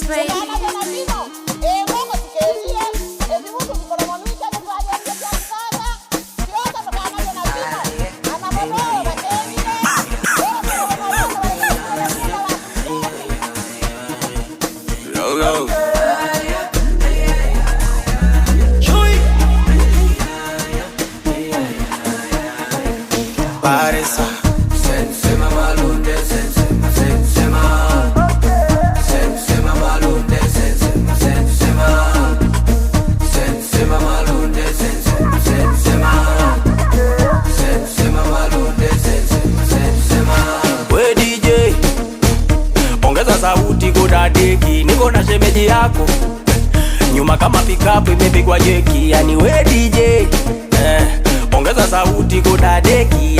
Baby. Yo, yo. Paresa. We DJ, ongeza sauti kudadeki, niko na shemeji yako nyuma kama pikapu imepigwa jeki, yani we DJ, ongeza sauti kudadeki.